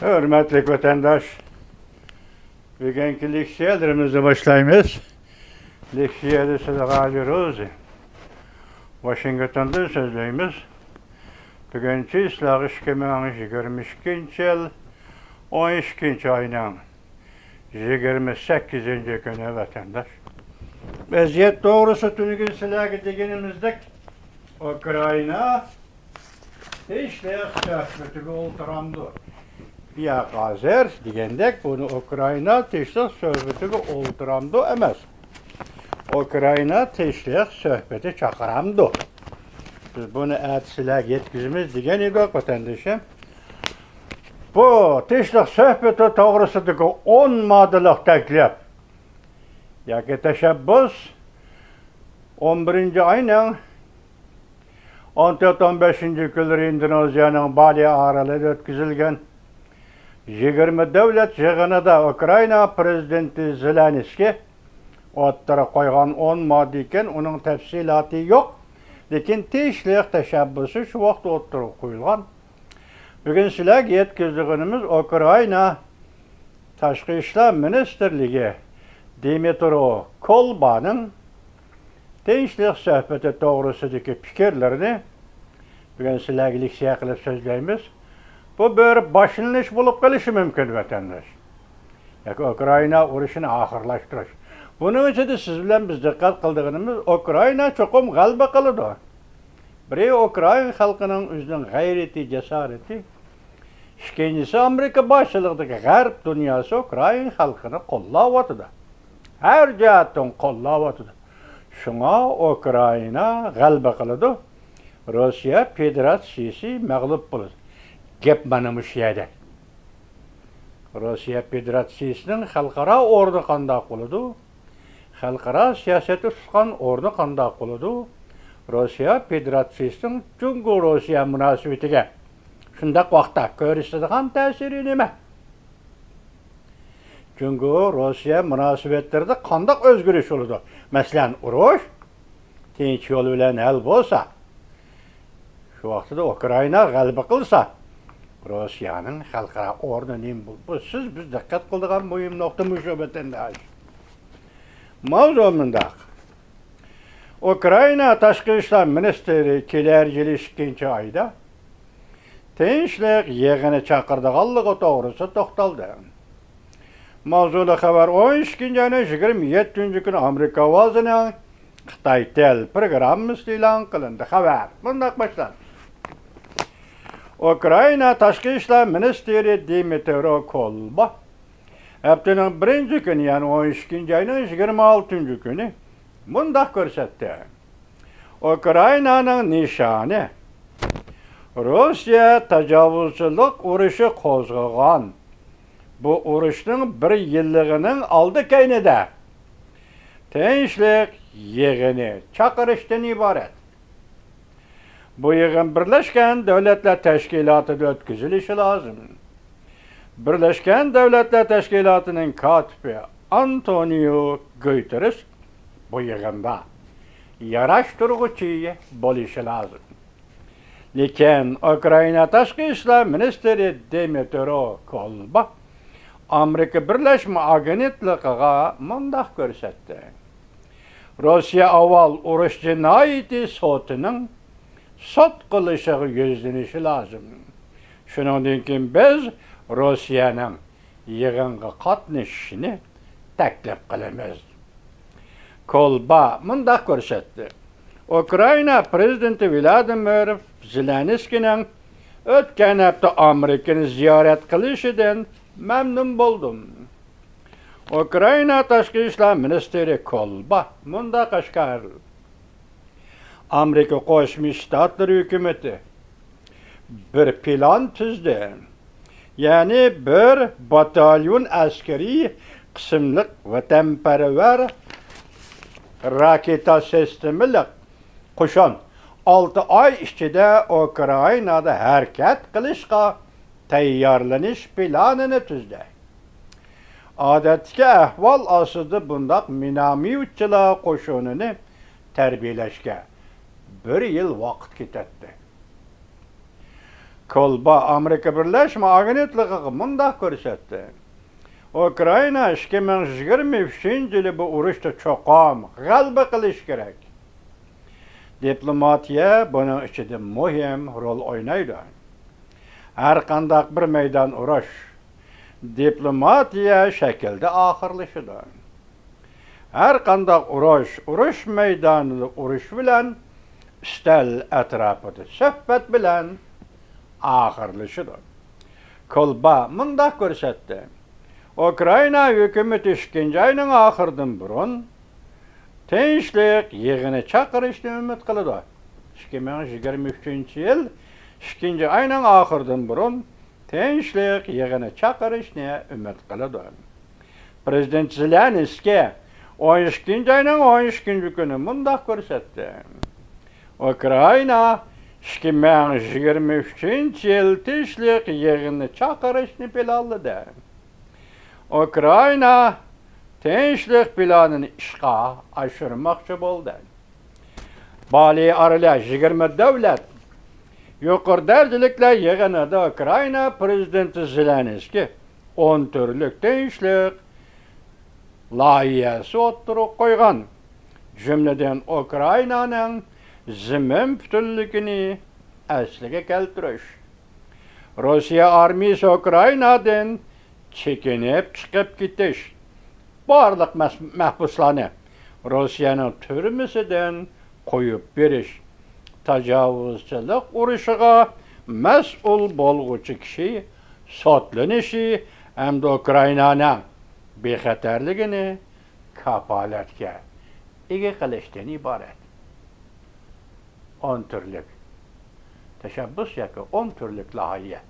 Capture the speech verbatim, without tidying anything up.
ھۆرمەتلىك ۋەتەنداش، بۈگۈنكى لېكسىيەلىرىمىزنى باشلايمىز. لېكسىيەدە سىلىغا ھاجى روزى، ۋاشىنگتوندىن سۆزلەيمىز. بۈگۈن چىسلاغ ئىككى مىڭ يىگىرمە ئىككىنچى يىل، ئون ئىككىنچى ئاينىڭ يىگىرمە سەككىزىنچى كۈنى ۋەتەنداش. ۋەزىيەت توغرىسى تۈنۈگۈن سىلەرگە دېگىنىمىزدەك، ئۇكرائىنا تىنچلىق سۆھبىتىگە ئولتۇرامدۇ؟ ياق، ھازىر دېگەندەك، بۇنى ئۇكرائىنا تىنچلىق سۆھبىتىگە ئولتۇرامدۇ ئەمەس، ئۇكرائىنا تىنچلىق سۆھبىتى چاقىرامدۇ؟ بىز بۇنى ئەتە سىلەرگە يەتكۈزىمىز دېگەن ئىدۇق، ۋەتەندىشىم. بۇ تىنچلىق سۆھبىتى توغرىسىدىكى ئون ماددىلىق تەكلىپ ياكى تەشەببۇس ئون بىرىنچى ئاينىڭ ئون تۆت، ئون بەشىنچى كۈنلىرى ئىندونېزىيەنىڭ بالى ئارىلىدا ئۆتكۈزۈلگەن. يىگىرمە دۆلەت يىغىنىدا ئۇكرائىنا پىرېزىدېنتى زېلېنسكىي ئوتتۇرىغا قويغان ئون ماددا ئىكەن، ئۇنىڭ تەپسىلاتى يوق. لېكىن تىنچلىق تەشەببۇسى شۇ ۋاقىتتا ئوتتۇرىغا قويۇلغان. بۈگۈن سىلەرگە يەتكۈزىدىغىنىمىز ئۇكرائىنا تاشقى ئىشلار مىنىستىرلىكى دىمىترو كولبانىڭ تىنچلىق سۆھبىتى توغرىسىدىكى پىكىرلىرىنى بۈگۈن سىلەرگە لېكسىيە قىلىپ سۆزلەيمىز. بۇ بىر باشلىنىش بولۇپ قېلىشى مۇمكىن، ۋەتەنداش. ياكى ئۇكرائىنا ئۇرۇشىنى ئاخىرلاشتۇرۇش. بۇنىڭ ئىچىدە سىز بىلەن بىز دىققەت قىلىدىغىنىمىز، ئۇكرائىنا چوقۇم غەلىبە قىلىدۇ. بىرى ئۇكرائىن خەلقىنىڭ ئۆزىنىڭ غەيرىتى، جاسارىتى. ئىككىنچىسى، ئامېرىكا باشچىلىقىدىكى غەرب دۇنياسى ئۇكرائىن خەلقىنى قوللاۋاتىدۇ. ھەر جەھەتتىن قوللاۋاتىدۇ. شۇڭا ئۇكرائىنا غەلىبە قىلىدۇ. روسىيە فېدېراتسىيىسى مەغلۇپ بولىدۇ. گەپ مانا مۇشۇ يەردە. روسىيە فېدېراتسىيىسىنىڭ خەلقئارا ئورنى قانداق بولىدۇ؟ خەلقئارا سىياسەتتە تۇتقان ئورنى قانداق بولىدۇ؟ روسىيە فېدېراتسىيىسىنىڭ جۇڭگو روسىيە مۇناسىۋىتىگە شۇنداق ۋاقىتتا كۆرسىتىدىغان تەسىرى نېمە؟ جۇڭگو روسىيە مۇناسىۋەتلىرىدە قانداق ئۆزگىرىش بولىدۇ؟ مەسىلەن، ئۇرۇش تىنچ يول بىلەن ھەل بولسا، شۇ ۋاقتىدا ئۇكرائىنا غەلىبە قىلسا، روسىيەنىڭ خەلقئارا ئورنى نېمە بولىدۇ؟ بۇ سىز، بىز دىققەت قىلىدىغان مۇھىم نۇقتا مۇشۇ، ۋەتەنداش. ماۋزۇ مۇنداق. ئۇكرائىنا تاشقى ئىشلار مىنىستىرى كېلەر يىلى ئىككىنچى ئايدا تىنچلىق يىغىنى چاقىرىدىغانلىقى توغرىسىدا توختالدى. ماۋزۇلۇق خەۋەر ئون ئىككىنچى ئاينىڭ يىگىرمە يەتتىنچى كۈنى ئامېرىكا ئاۋازىنىڭ خىتاي تېل پروگراممىسىدا ئېلان قىلىندى. خەۋەر مۇنداق باشلاندى. ئۇكرائىنا تاشقى ئىشلار مىنىستىرى دىمىترو كولبا ھەپتىنىڭ بىرىنچى كۈنى، يەنى ئون ئىككىنچى ئاينىڭ يىگىرمە ئالتىنچى كۈنى مۇنداق كۆرسەتتى. ئۇكرائىنانىڭ نىشانى روسىيە تاجاۋۇزچىلىق ئۇرۇشى قوزغىغان بۇ ئۇرۇشنىڭ بىر يىللىقىنىڭ ئالدى كەينىدە تىنچلىق يىغىنى چاقىرىشتىن ئىبارەت. بۇ يىغىن بىرلەشكەن دۆلەتلەر تەشكىلاتىدا ئۆتكۈزۈلۈشى لازىم. بىرلەشكەن دۆلەتلەر تەشكىلاتىنىڭ كاتىپى ئانتونىيو گۇتېررېش بۇ يىغىندا ياراشتۇرغۇچى بولۇشى لازىم. لېكىن ئۇكرائىنا تاشقى ئىشلار مىنىستىرى دىمىترو كولبا ئامېرىكا بىرلەشمە ئاگېنتلىقىغا مۇنداق كۆرسەتتى: روسىيە ئاۋۋال ئۇرۇش جىنايىتى سوتىنىڭ سوت قىلىشىغا يۈزلىنىشى لازىم. شۇنىڭدىن كېيىن بىز روسىيەنىڭ يىغىنغا قاتنىشىشىنى تەكلىپ قىلىمىز. كولبا مۇنداق كۆرسەتتى: ئۇكرائىنا پىرېزىدېنتى ۋىلادىمىر زېلېنسكىينىڭ ئۆتكەن ھەپتە ئامېرىكىنى زىيارەت قىلىشىدىن مەمنۇن بولدۇم. ئۇكرائىنا تاشقى ئىشلار مىنىستىرى كولبا مۇنداق ئاشكارىلىدى: ئامېرىكا قوشما شتاتلىرى ھۆكۈمىتى بىر پىلان تۈزدى. يەنى بىر باتاليون ئەسكىرىي قىسىملىق ۋەتەنپەرۋەر راكېتا سىستېمىلىق قوشۇن ئالتە ئاي ئىچىدە ئۇكرائىنادا ھەرىكەت قىلىشقا تەييارلىنىش پىلانىنى تۈزدى. ئادەتتىكى ئەھۋال ئاستىدا بۇنداق مىناميوتچىلار قوشۇنىنى تەربىيەلەشكە بىر يىل ۋاقىت كېتەتتى. كولبا ئامېرىكا بىرلەشمە ئاگېنتلىقىغا مۇنداق كۆرسەتتى: ئۇكرائىنا ئىككى مىڭ يىگىرمە ئۈچىنچى يىلى بۇ ئۇرۇشتا چوقۇم غەلىبە قىلىشى كېرەك. دىپلوماتىيە بۇنىڭ ئىچىدە مۇھىم رول ئوينايدۇ. ھەر قانداق بىر مەيدان ئۇرۇش دىپلوماتىيە شەكلىدە ئاخىرلىشىدۇ. ھەر قانداق ئۇرۇش، ئۇرۇش مەيدانىدا ئۇرۇش بىلەن، ئۈستەل ئەتراپىدا سۆھبەت بىلەن ئاخىرلىشىدۇ. كولبا مۇنداق كۆرسەتتى: ئۇكرائىنا ھۆكۈمىتى ئىككىنچى ئاينىڭ ئاخىرىدىن بۇرۇن تىنچلىق يىغىنى چاقىرىشنى ئۈمىد قىلىدۇ. ئىككى مىڭ يىگىرمە ئۈچىنچى يىل ئىككىنچى ئاينىڭ ئاخىرىدىن بۇرۇن تىنچلىق يىغىنى چاقىرىشنى ئۈمىد قىلىدۇ. پرېزىدېنت زېلېنسكىي ئون ئىككىنچى ئاينىڭ ئون ئىككىنچى كۈنى مۇنداق كۆرسەتتى: ئۇكرائىنا ئىككى مىڭ يىگىرمە ئۈچىنچى يىل تىنچلىق يىغىنى چاقىرىشنى پىلانلىدى. ئۇكرائىنا تىنچلىق پىلانىنى ئىشقا ئاشۇرماقچى بولدى. بالىي ئارىلەش يىگىرمە دۆلەت يۇقىرى دەرىجىلىكلەر يىغىنىدا ئۇكرائىنا پرېزىدېنتى زېلېنسكىي ئون تۈرلۈك تىنچلىق لايىھەسى ئوتتۇرىغا قويغان، جۈملىدىن ئۇكرائىنانىڭ زېمىن پۈتۈنلۈكىنى ئەسلىگە كەلتۈرۈش، روسىيە ئارمىيىسى ئۇكرائىنادىن چېكىنىپ چىقىپ كېتىش، بارلىق مەس-، مەھبۇسلارنى روسىيەنىڭ تۈرمىسىدىن قويۇپ بېرىش، تاجاۋۇزچىلىق ئۇرۇشىغا مەسئۇل بولغۇچى كىشى سوتلىنىشى ھەمدە ئۇكرائىنانىڭ بىخەتەرلىكىنى كاپالەتكە ئىگە قىلىشتىن ئىبارەت. ئون تۈرلۈك تەشەببۇس ياكى ئون تۈرلۈك لايىھە.